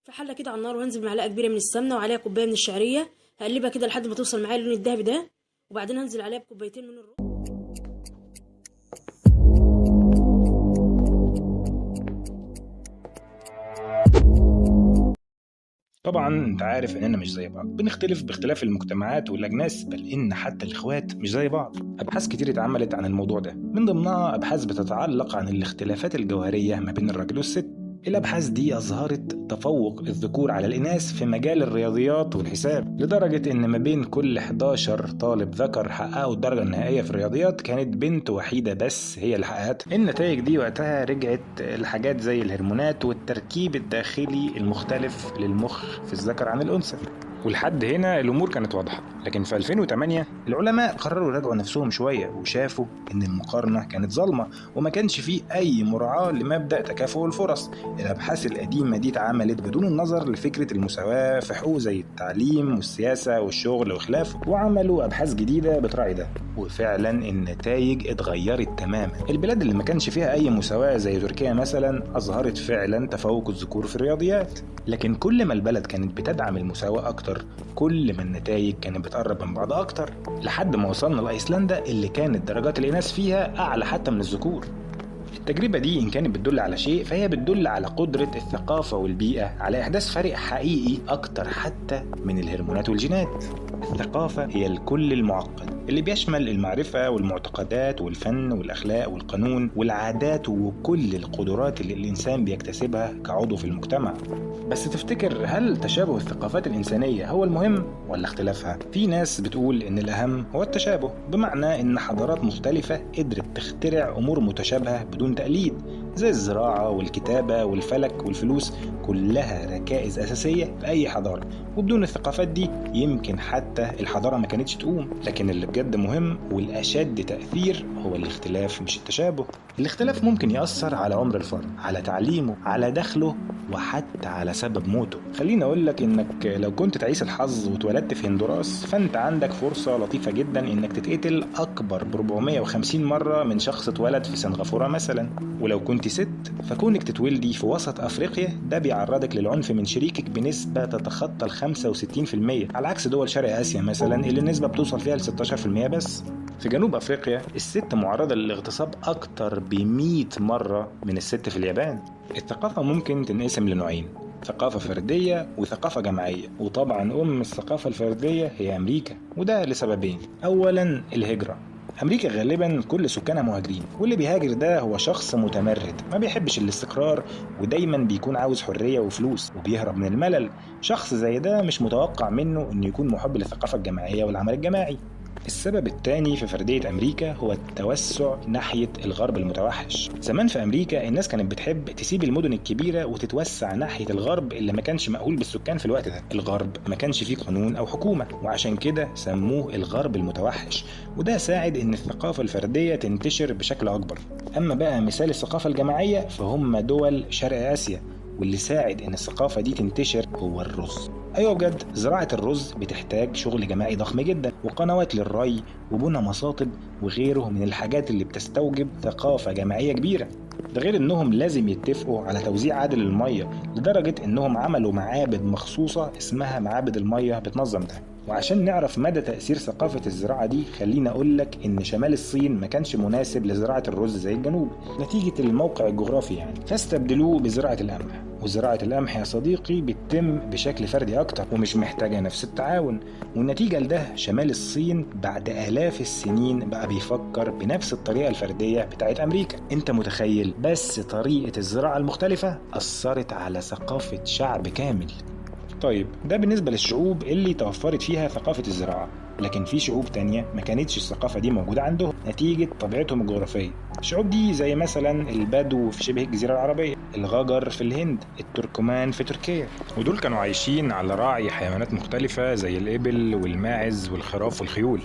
في حله كده على النار، وهنزل بمعلقه كبيرة من السمنة وعليها كوباية من الشعرية، هقلبها كده لحد ما توصل معايا اللون الذهبي ده، وبعدين هنزل عليها بكوبايتين من الرز. طبعا انت عارف اننا مش زي بعض، بنختلف باختلاف المجتمعات والاجناس، بل ان حتى الاخوات مش زي بعض. ابحاث كتير اتعملت عن الموضوع ده، من ضمنها ابحاث بتتعلق عن الاختلافات الجوهرية ما بين الراجل والست. الابحاث دي اظهرت تفوق الذكور على الاناث في مجال الرياضيات والحساب، لدرجة ان ما بين كل 11 طالب ذكر حققوا الدرجة النهائية في الرياضيات كانت بنت وحيده بس هي اللي حققتها. النتائج دي وقتها رجعت لحاجات زي الهرمونات والتركيب الداخلي المختلف للمخ في الذكر عن الانثى. ولحد هنا الامور كانت واضحة، لكن في 2008 العلماء قرروا يراجعوا نفسهم شوية وشافوا ان المقارنة كانت ظالمه وما كانش فيه اي مراعاة لمبدا تكافؤ الفرص. الابحاث القديمة دي اتعملت بدون النظر لفكرة المساواة في حقوق زي التعليم والسياسة والشغل وخلافه، وعملوا ابحاث جديدة بتراعي ده، وفعلا النتائج اتغيرت تماما. البلاد اللي ما كانش فيها اي مساواة زي تركيا مثلا اظهرت فعلا تفوق الذكور في الرياضيات، لكن كل ما البلد كانت بتدعم المساواة اكتر كل ما النتائج كانت بتقرب من بعض اكتر، لحد ما وصلنا لايسلندا اللي كانت درجات الاناث فيها اعلى حتى من الذكور. التجربة دي إن كانت بتدل على شيء فهي بتدل على قدرة الثقافة والبيئة على إحداث فرق حقيقي أكتر حتى من الهرمونات والجينات. الثقافة هي الكل المعقد اللي بيشمل المعرفة والمعتقدات والفن والأخلاق والقانون والعادات وكل القدرات اللي الإنسان بيكتسبها كعضو في المجتمع. بس تفتكر هل تشابه الثقافات الإنسانية هو المهم ولا اختلافها؟ في ناس بتقول إن الأهم هو التشابه، بمعنى إن حضارات مختلفة قدرت تخترع أمور متشابهة بدون تقليد، زي الزراعة والكتابة والفلك والفلوس، كلها ركائز أساسية في أي حضارة، وبدون الثقافات دي يمكن حتى الحضارة ما كانتش تقوم. لكن اللي بجد مهم والأشد تأثير هو الاختلاف مش التشابه. الاختلاف ممكن يأثر على عمر الفرد، على تعليمه، على دخله، وحتى على سبب موته. خليني أقول لك إنك لو كنت تعيس الحظ واتولدت في هندوراس فأنت عندك فرصة لطيفة جدا إنك تتقتل أكبر ب 450 مرة من شخص اتولد في سنغافورة مثلا. ولو كنت ست فكونك تتولدي في وسط أفريقيا ده بيعرضك للعنف من شريكك بنسبة تتخطى ال 65%، على عكس دول شرق آسيا مثلا اللي النسبة بتوصل فيها ل 16% بس. في جنوب أفريقيا الست معرضة للاغتصاب أكتر ب 100 مرة من الست في اليابان. الثقافة ممكن تنقسم لنوعين، ثقافة فردية وثقافة جماعية، وطبعا أم الثقافة الفردية هي أمريكا، وده لسببين. أولا الهجرة، أمريكا غالبا كل سكانها مهاجرين، واللي بيهاجر ده هو شخص متمرد ما بيحبش الاستقرار ودايما بيكون عاوز حرية وفلوس وبيهرب من الملل. شخص زي ده مش متوقع منه إنه يكون محب للثقافة الجماعية والعمل الجماعي. السبب الثاني في فردية أمريكا هو التوسع ناحية الغرب المتوحش. زمان في أمريكا الناس كانت بتحب تسيب المدن الكبيرة وتتوسع ناحية الغرب اللي ما كانش مأهول بالسكان في الوقت ده. الغرب ما كانش فيه قانون أو حكومة، وعشان كده سموه الغرب المتوحش، وده ساعد إن الثقافة الفردية تنتشر بشكل أكبر. أما بقى مثال الثقافة الجماعية فهم دول شرق آسيا، واللي ساعد إن الثقافة دي تنتشر هو الرز. أيوة بجد، زراعة الرز بتحتاج شغل جماعي ضخم جدا، وقنوات للري وبنى مصاطب وغيره من الحاجات اللي بتستوجب ثقافة جماعية كبيرة. ده غير إنهم لازم يتفقوا على توزيع عادل للمية، لدرجة إنهم عملوا معابد مخصوصة اسمها معابد المية بتنظم ده. وعشان نعرف مدى تأثير ثقافة الزراعة دي خلينا أقولك إن شمال الصين ما كانش مناسب لزراعة الرز زي الجنوب نتيجة الموقع الجغرافي يعني، فاستبدلوه بزراعة القمح. وزراعة القمح يا صديقي بتتم بشكل فردي أكتر ومش محتاجة نفس التعاون، والنتيجة لده شمال الصين بعد آلاف السنين بقى بيفكر بنفس الطريقة الفردية بتاعت أمريكا. أنت متخيل؟ بس طريقة الزراعة المختلفة أثرت على ثقافة شعب كامل. طيب ده بالنسبة للشعوب اللي توفرت فيها ثقافة الزراعة، لكن في شعوب تانية ما كانتش الثقافة دي موجودة عندهم نتيجة طبيعتهم الجغرافية. الشعوب دي زي مثلا البدو في شبه الجزيرة العربية، الغجر في الهند، التركمان في تركيا، ودول كانوا عايشين على راعي حيوانات مختلفة زي الإبل والماعز والخراف والخيول.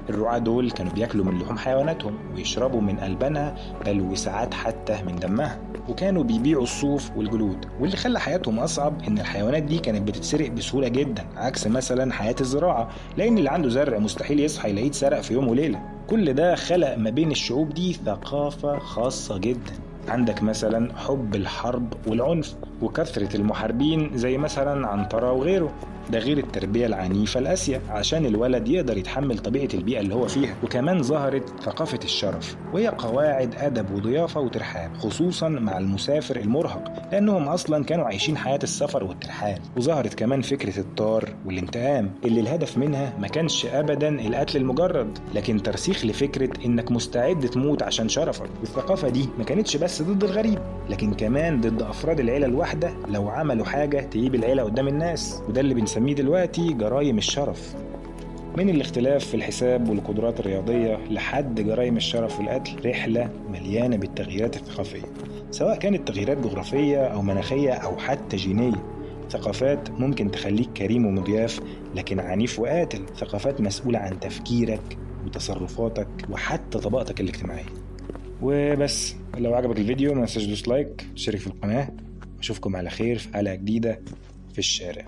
الرعاة دول كانوا بياكلوا من لحوم حيواناتهم ويشربوا من ألبانها، بل وساعات حتى من دمها، وكانوا بيبيعوا الصوف والجلود. واللي خلى حياتهم أصعب إن الحيوانات دي كانت بتتسرق بسهولة جدا، عكس مثلا حياة الزراعة، لأن اللي عنده زرع مستحيل يصحى يلاقيه اتسرق في يوم وليلة. كل ده خلق ما بين الشعوب دي ثقافة خاصة جدا. عندك مثلا حب الحرب والعنف وكثرة المحاربين زي مثلا عنترة وغيره، ده غير التربية العنيفة القاسية عشان الولد يقدر يتحمل طبيعة البيئة اللي هو فيها. وكمان ظهرت ثقافة الشرف، وهي قواعد أدب وضيافة وترحاب، خصوصا مع المسافر المرهق لأنهم أصلا كانوا عايشين حياة السفر والترحال. وظهرت كمان فكرة الطار والانتقام اللي الهدف منها ما كانش أبدا القتل المجرد، لكن ترسيخ لفكرة إنك مستعد تموت عشان شرفك. والثقافة دي ما كانتش بس ضد الغريب، لكن كمان ضد أفراد العيلة الواحدة لو عملوا حاجة تعيب العيلة قدام الناس، وده اللي بنسميه دلوقتي جرائم الشرف. من الاختلاف في الحساب والقدرات الرياضية لحد جرائم الشرف والقتل، رحلة مليانة بالتغييرات الثقافية، سواء كانت تغييرات جغرافية أو مناخية أو حتى جينية. ثقافات ممكن تخليك كريم ومضياف لكن عنيف وقاتل، ثقافات مسؤولة عن تفكيرك وتصرفاتك وحتى طبقتك الاجتماعية. وبس، لو عجبك الفيديو ما تنساش تدوس لايك، تشترك في القناة، واشوفكم على خير في حلقة جديدة في الشارع.